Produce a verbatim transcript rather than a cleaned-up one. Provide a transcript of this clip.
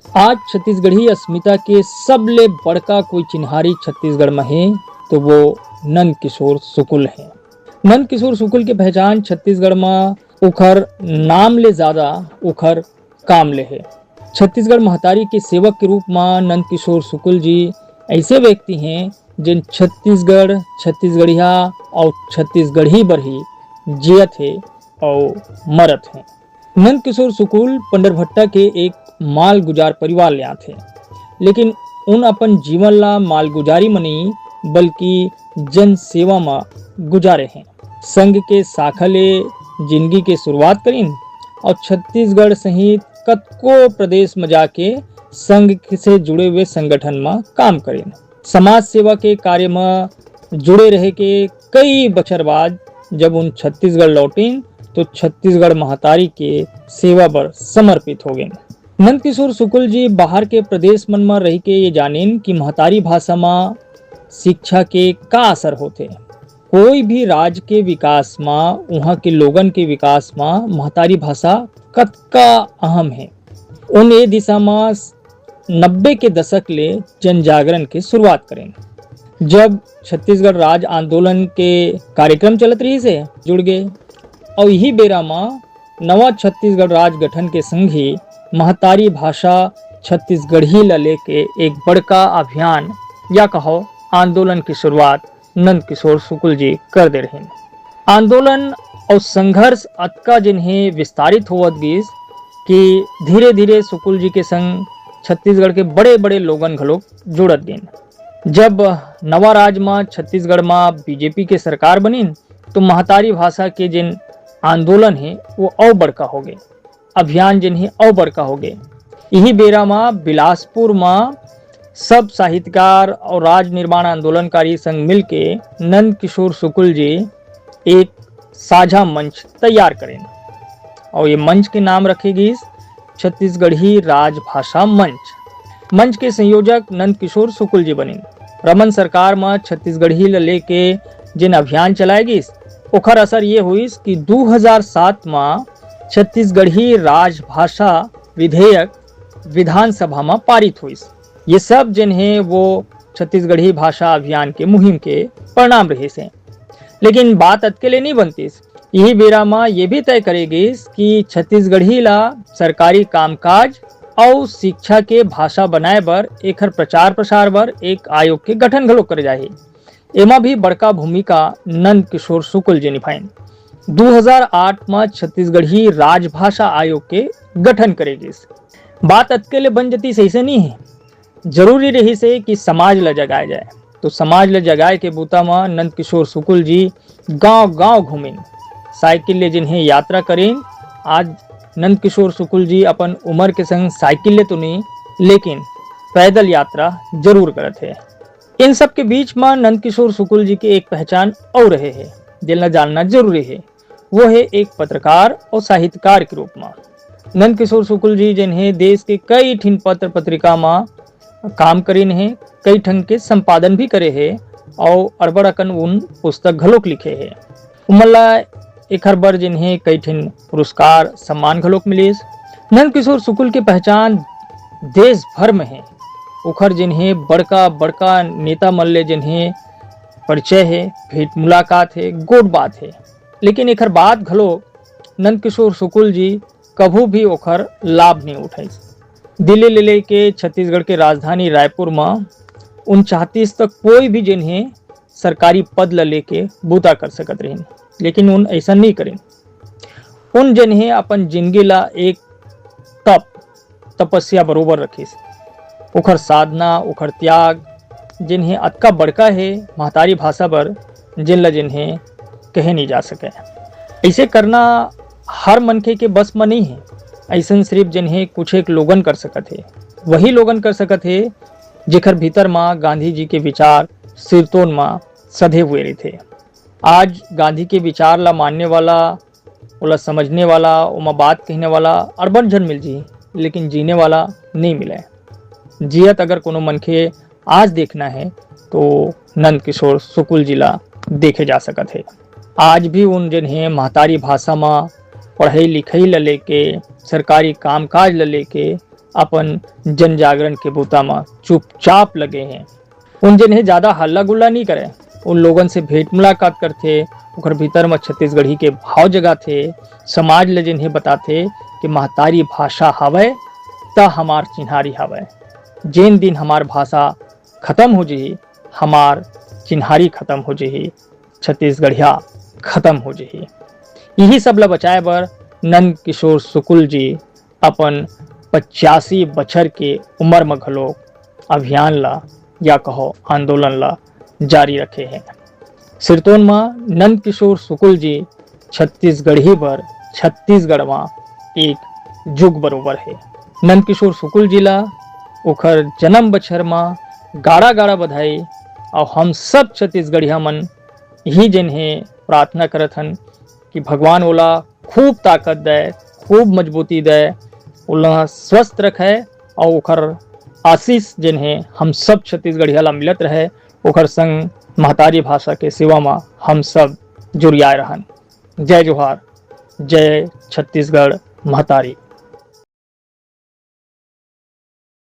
आज छत्तीसगढ़ी अस्मिता के सबले बड़का कोई चिन्हारी छत्तीसगढ़ म हे, तो वो नंद किशोर शुक्ल हे। नंद किशोर शुक्ल के पहचान छत्तीसगढ़ म उखर नाम ले ज्यादा उखर काम ले हे। छत्तीसगढ़ महतारी के सेवक के रूप म नंद किशोर शुक्ल जी ऐसे व्यक्ति हैं, जिन छत्तीसगढ़, छत्तीसगढ़िया और छत्तीसगढ़ी बर ही जियत हे और मरत हैं। नंद किशोर शुक्ल पंडरभट्टा के एक मालगुजार परिवार ले आथे, लेकिन उन अपन जीवन ला मालगुजारी म नहीं, बल्कि जन सेवा म गुजारे हैं। संघ के शाखा ले जिंदगी के शुरुआत करिन और छत्तीसगढ़ सहित कतको प्रदेश म जाके संघ से जुड़े हुए संगठन म काम करिन। समाज सेवा के कार्य म जुड़े रहे के कई बछर बाद जब उन छत्तीसगढ़ लौटिन, तो छत्तीसगढ़ महतारी के सेवा बर समर्पित हो गइन। नंदकिशोर शुक्ल जी बाहर के प्रदेश मन म रहिके ये जानिन कि महतारी भाषा म शिक्षा के का असर होथे। कोई भी राज के विकास म, उहाँ के लोगन के विकास म महतारी भाषा कतका अहम हे। उन ए दिशा म नब्बे के दशक ले जन जागरण के शुरुआत करेन। जब छत्तीसगढ़ राज आंदोलन के कार्यक्रम चलत रहिस हे, जुड़ गे। अउ इही बेरा म नवा छत्तीसगढ़ राज गठन के संग ही महतारी भाषा छत्तीसगढ़ी ल लेके एक बड़का अभियान या कहो आंदोलन की शुरुआत नंदकिशोर शुक्ल जी कर दे रहिन। आंदोलन अउ संघर्ष अतका जिन्हें विस्तारित होवत गिस कि धीरे-धीरे शुक्ल जी के संग छत्तीसगढ़ के बड़े-बड़े लोगन घलोक जुड़त गिन। जब नवा राज म छत्तीसगढ़ म बीजेपी के सरकार बनिन, तो महतारी भाषा के जिन आंदोलन हे, वो अउ बड़का होगे, अभियान जिन हे, अउ बड़का होगे। इही बेरा म बिलासपुर म सब साहित्यकार और राज निर्माण आंदोलनकारी संग मिलके नंदकिशोर शुक्ल जी एक साझा मंच तैयार करेन और ये मंच के नाम रखे गिस छत्तीसगढ़ी राजभाषा मंच। मंच के संयोजक नंदकिशोर शुक्ल जी बनिन। रमन सरकार म छत्तीसगढ़ी ल लेके जिन अभियान चलाए गिस, ओखर असर ये होइस कि दू हज़ार सात म छत्तीसगढ़ी राजभाषा विधेयक विधानसभा म पारित होइस। ये सब जिन हे वो छत्तीसगढ़ी भाषा अभियान के मुहिम के परिणाम रहिस हे। लेकिन बात अतके ले नहीं बनतिस, यही बेरा म ये भी तय करे गिस कि छत्तीसगढ़ी ला सरकारी कामकाज अउ शिक्षा के भाषा बनाए बर एखर प्रचार प्रसार बर एक आयोग के गठन घलो करे जाही। एमा भी बड़का भूमिका नंद किशोर शुक्ल जी निभाइन। दू हज़ार आठ म छत्तीसगढ़ी राजभाषा आयोग के गठन करे गिस। बात अतके ले बन जतिस, अइसे नहीं हे। जरूरी रहिस हे कि समाज ल जगाए जाए। तो समाज ल जगाए के बूता म नंद किशोर शुक्ल जी गांव-गांव घूमिन। साइकिल ले जिन्हें यात्रा करिन। आज नंद किशोर शुक्ल जी अपन उम्र के संग साइकिल ले तो नहीं, लेकिन पैदल यात्रा जरूर करत हे। इन सब के बीच म नंद किशोर शुक्ल जी के एक पहचान अउ रहे हे, जेला जानना जरूरी हे। वो हे एक पत्रकार और साहित्यकार के रूप म। नंद किशोर शुक्ल जी जिन्हें देश के कई ठिन पत्र पत्रिका म काम करिन हे, कई ठन के संपादन भी करे हे और अड़बड़ अकन उन पुस्तक घलोक लिखे हे। उमन ला एखर बर जिन्हें कई ठिन पुरस्कार सम्मान घलोक मिलिस। नंद किशोर शुक्ल के पहचान देश भर में हे। ओखर जिन्हें बड़का बड़का नेता मन ले जिन्हें परिचय हे, भेंट मुलाकात हे, गोठ बात हे, लेकिन एखर बाद घलो नंद किशोर शुक्ल जी कभू भी ओखर लाभ नहीं उठाइस। दिल्ली ले लेके छत्तीसगढ़ के राजधानी रायपुर म उन चाहतिस त कोई भी जिन्हें सरकारी पद ल लेके बूता कर सकत रहिन, लेकिन उन ऐसा नहीं करिन। उन जिन्हें अपन जिंदगी ला एक तप, तपस्या बरोबर रखिस। ओखर साधना, ओखर त्याग, जिन्हें अतका बड़का हे महतारी भाषा बर, जिन ल जिन्हें कहे नहीं जा सके। ऐसे करना हर मनखे के बस म नहीं हे। ऐसन सिर्फ जिन्हें कुछ एक लोगन कर सकत हे, वही लोगन कर सकत हे, जेखर भीतर म गांधी जी के विचार सिरतोन म सधे हुए रहिथे। आज गांधी के विचार ला मानने वाला, ओला समझने वाला, ओमा बात कहने वाला अड़बड़ झन मिल जी, लेकिन जीने वाला नहीं मिले। जियत अगर कोनो मनखे आज देखना है, तो नंद किशोर शुक्ल जी ला देखे जा सकत है। आज भी उन जिन्हें महतारी भाषा म पढ़ाई लिखाई ला लेके, सरकारी कामकाज ला लेके अपन जन जागरण के बूता म चुपचाप लगे हें। उन जिन्हें ज्यादा हल्ला गुल्ला नहीं करे, उन लोगन से भेंट मुलाकात करथे, ओकर भीतर म छत्तीसगढ़ी के भाव जगाथे, समाज ल जिन्हें बताथे कि महतारी भाषा हवय त हमार चिन्हारी हवय। जेन दिन हमार भाषा खत्म हो जही, हमार चिन्हारी खत्म हो जही, छत्तीसगढ़िया खत्म हो जही। यही सब ल बचाए बर नंद किशोर शुक्ल जी अपन पचासी बछर के उम्र म घलो अभियान ल या कहो आंदोलन ल जारी रखे हे। सिरतोन म नंद किशोर शुक्ल जी छत्तीसगढ़ी बर छत्तीसगढ़ म एक जुग बरोबर हे। नंद किशोर शुक्ल जी ला ओखर जन्म बछर म गाड़ा गाड़ा बधाई। और हम सब छत्तीसगढ़िया मन यही जन हे प्रार्थना करत हन कि भगवान ओला खूब ताकत दे, खूब मजबूती दे, ओला स्वस्थ रखे और ओखर आशीष जन हे हम सब छत्तीसगढ़िया ला मिलत रहे, ओखर संग महतारी भाषा के सेवा म हम सब जुरियाए रहन। जय जोहार, जय छत्तीसगढ़ महतारी।